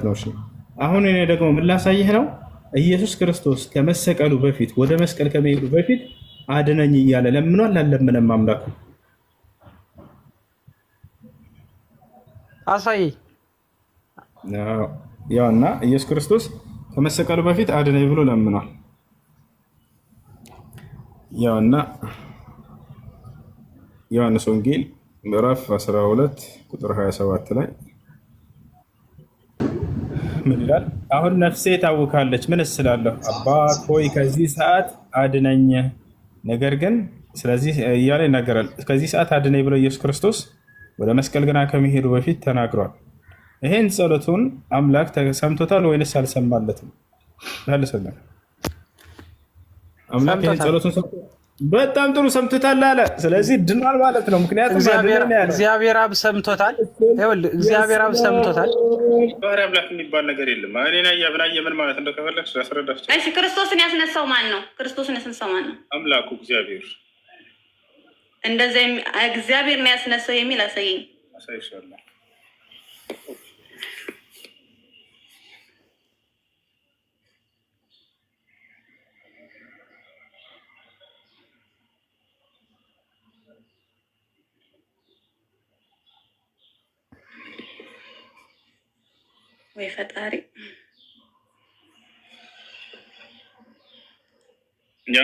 ነው። እሺ አሁን እኔ ደግሞ ምን ላሳይህ ነው? ኢየሱስ ክርስቶስ ከመሰቀሉ በፊት፣ ወደ መስቀል ከመሄዱ በፊት አድነኝ እያለ ለምኗል? አልለመነም? አምላኩ አሳይ። ያው እና ኢየሱስ ክርስቶስ ከመሰቀሉ በፊት አድነኝ ብሎ ለምኗል። ያው እና ዮሐንስ ወንጌል ምዕራፍ 12 ቁጥር 27 ላይ ምን ይላል? አሁን ነፍሴ ታውካለች፣ ምን እስላለሁ? አባት ሆይ ከዚህ ሰዓት አድነኝ። ነገር ግን ስለዚህ እያለ ይናገራል። ከዚህ ሰዓት አድነኝ ብሎ ኢየሱስ ክርስቶስ ወደ መስቀል ገና ከመሄዱ በፊት ተናግሯል። ይሄን ጸሎቱን አምላክ ሰምቶታል ወይንስ አልሰማለትም? መልስልን። አምላክ ይሄን ሰምቶታል። ጸሎቱን ሰምቶ፣ በጣም ጥሩ፣ ሰምቶታል አለ። ስለዚህ ድኗል ማለት ነው። ምክንያቱም እግዚአብሔር አድነን ያለው እግዚአብሔር አብ ሰምቶታል። ይኸውልህ እግዚአብሔር አብ ሰምቶታል። ባህሪ አምላክ የሚባል ነገር የለም። እኔን አብን አየ ምን ማለት እንደው ከፈለግሽ ላስረዳሽ። እሺ፣ ክርስቶስን ያስነሳው ማን ነው? ክርስቶስን ያስነሳው ማን ነው? አምላኩ እግዚአብሔር። እንደዛ እግዚአብሔር ነው ያስነሳው የሚል አሳየኝ። አሳይሻለሁ። ወይ ፈጣሪ! ያ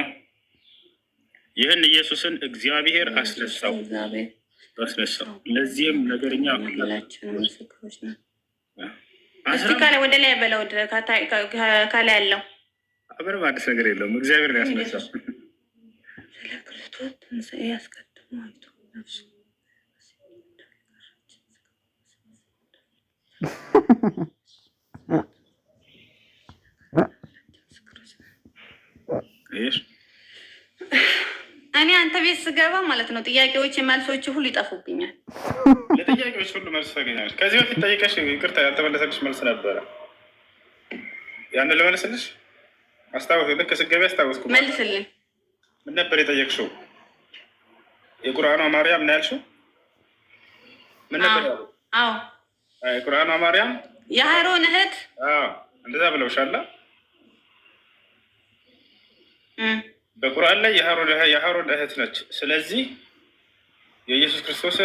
ይህን ኢየሱስን እግዚአብሔር አስነሳው እግዚአብሔር አስነሳው። ለዚህም ነገርኛ ሁላችንም ምስክሮች ነን። አስራ እስቲ ካላይ ወደ ላይ በለው፣ ካላይ ያለው። ምንም አዲስ ነገር የለውም። እግዚአብሔር ነው ያስነሳው። ስለ ክርስቶስ ትንሣኤ አስቀድሞ አይቶ ነፍሱ ይህ እኔ አንተ ቤት ስገባ ማለት ነው ጥያቄዎች መልሶች ሁሉ ይጠፉብኛል። ለጥያቄዎች ሁሉ መልስ ታገኛለች። ከዚህ በፊት ጠይቀሽ ይቅርታ ያልተመለሰልሽ መልስ ነበረ። ያንን ልመልስልሽ። አስታወስ፣ ልክ ስገቢ አስታወስኩ። መልስልን። ምን ነበር የጠየቅሽው? የቁርአኗ ማርያም ነው ያልሽው? ምን ነበር ያለው? አዎ። የቁርአኗ ማርያም። የሃሮን እህት። አዎ፣ እንደዛ ብለውሻላ። በቁርአን ላይ የሃሮን እህት ነች። ስለዚህ የኢየሱስ ክርስቶስ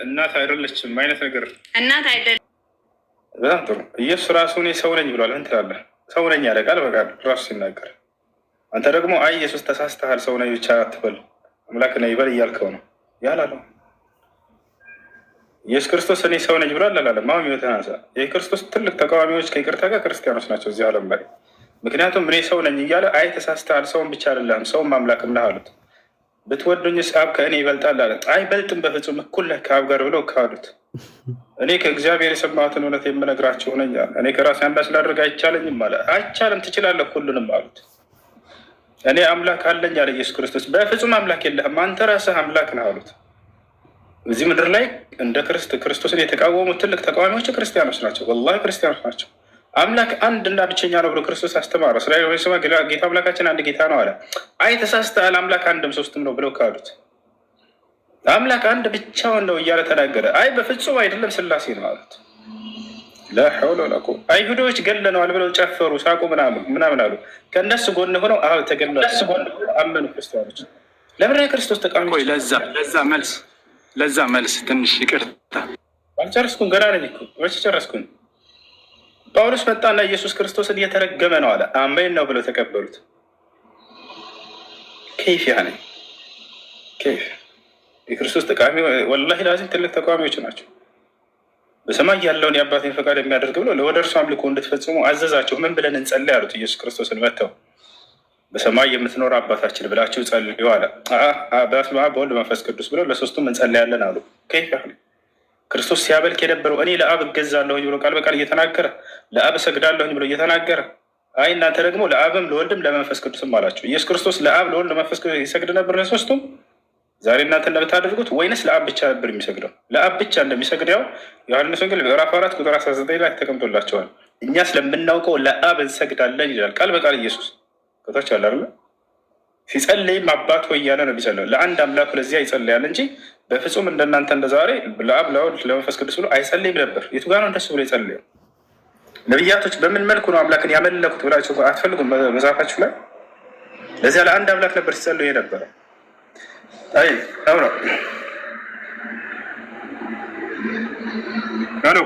እናት አይደለችም አይነት ነገር። እናት አይደለም። በጣም ጥሩ። ኢየሱስ ራሱ እኔ ሰው ነኝ ብሏል። ምን ትላለህ? ሰው ነኝ ያለ ቃል በቃል ራሱ ሲናገር፣ አንተ ደግሞ አይ ኢየሱስ ተሳስተሃል፣ ሰው ነኝ ብቻ አትበል፣ አምላክ ነኝ ይበል እያልከው ነው ያላለው። ኢየሱስ ክርስቶስ እኔ ሰው ነኝ ብሏል አላለም? አሁን የተናሳ የክርስቶስ ትልቅ ተቃዋሚዎች ከይቅርታ ጋር ክርስቲያኖች ናቸው እዚህ ዓለም ላይ። ምክንያቱም እኔ ሰው ነኝ እያለ አይ ተሳስተሃል፣ ሰውን ብቻ አይደለም ሰውም አምላክም ነህ አሉት። ብትወዱኝስ አብ ከእኔ ይበልጣል አለ። አይበልጥም፣ በፍጹም እኩል ነህ ከአብ ጋር ብለው ካዱት። እኔ ከእግዚአብሔር የሰማሁትን እውነት የምነግራችሁ ነኝ አለ። እኔ ከራሴ አንዳች ላደርግ አይቻለኝም አለ። አይቻልም፣ ትችላለህ ሁሉንም አሉት። እኔ አምላክ አለኝ አለ ኢየሱስ ክርስቶስ። በፍጹም አምላክ የለህም፣ አንተ ራስህ አምላክ ነህ አሉት። እዚህ ምድር ላይ እንደ ክርስቶስን የተቃወሙ ትልቅ ተቃዋሚዎች ክርስቲያኖች ናቸው። ወላሂ ክርስቲያኖች ናቸው። አምላክ አንድ እና ብቸኛ ነው ብሎ ክርስቶስ አስተማረ። ስለ ስማ ጌታ አምላካችን አንድ ጌታ ነው አለ። አይ ተሳስተሃል፣ አምላክ አንድም ሶስትም ነው ብለው ካዱት። አምላክ አንድ ብቻውን ነው እያለ ተናገረ። አይ በፍጹም አይደለም ስላሴ ነው አሉት። لا حول ولا قوة። አይሁዶች ገለነዋል ብለው ጨፈሩ፣ ሳቁ፣ ምናምን ምናምን አሉ። ከእነሱ ጎን ሆነው አዎ ተገለዋል አመኑ ክርስቲያኖች። ለምን የክርስቶስ ቆይ ተቃዋሚዎች? ለዛ መልስ ትንሽ ይቅርታ። አልጨረስኩም፣ ገና ነኝ እኮ፣ መቼ ጨረስኩኝ? ጳውሎስ መጣና ኢየሱስ ክርስቶስን እየተረገመ ነው አለ። አሜን ነው ብለው ተቀበሉት። كيف يعني كيف የክርስቶስ ተቃዋሚ والله لازم ትልቅ ተቃዋሚዎች ናቸው። በሰማይ ያለውን የአባቴን ፈቃድ የሚያደርግ ብሎ ወደ እርሱ አምልኮ እንድትፈጽሙ አዘዛቸው። ምን ብለን እንጸልይ አሉት። ኢየሱስ ክርስቶስን መጥተው በሰማይ የምትኖር አባታችን ብላችሁ ጸልዩ አለ። በስመ አብ በወልድ መንፈስ ቅዱስ ብለው ለሶስቱም እንጸልያለን አሉ። كيف يعني ክርስቶስ ሲያበልክ የነበረው እኔ ለአብ እገዛለሁኝ ብሎ ቃል በቃል እየተናገረ፣ ለአብ እሰግዳለሁኝ ብሎ እየተናገረ፣ አይ እናንተ ደግሞ ለአብም ለወልድም ለመንፈስ ቅዱስም አላቸው። ኢየሱስ ክርስቶስ ለአብ ለወልድ ለመንፈስ ቅዱስ ይሰግድ ነበር ለሶስቱም ዛሬ እናንተ እንደምታደርጉት ወይንስ ለአብ ብቻ ነበር የሚሰግደው? ለአብ ብቻ እንደሚሰግድ ያው ዮሐንስ ወንጌል ምዕራፍ 4 ቁጥር 19 ላይ ተቀምጦላቸዋል። እኛ ስለምናውቀው ለአብ እንሰግዳለን ይላል ቃል በቃል ኢየሱስ። ከታች አለ አይደለ? ሲጸልይም አባት ሆይ እያለ ነው የሚጸልየው። ለአንድ አምላኩ ለዚያ ይጸልያል እንጂ በፍጹም እንደናንተ እንደዛሬ ለአብ ለወልድ ለመንፈስ ቅዱስ ብሎ አይጸልይም ነበር። የቱ ጋር ነው እንደሱ ብሎ የጸለየው? ነቢያቶች በምን መልኩ ነው አምላክን ያመለኩት ብላችሁ አትፈልጉም መጽሐፋችሁ ላይ? ለዚያ ለአንድ አምላክ ነበር ሲጸልዩ የነበረ። አይ ነው። Hello።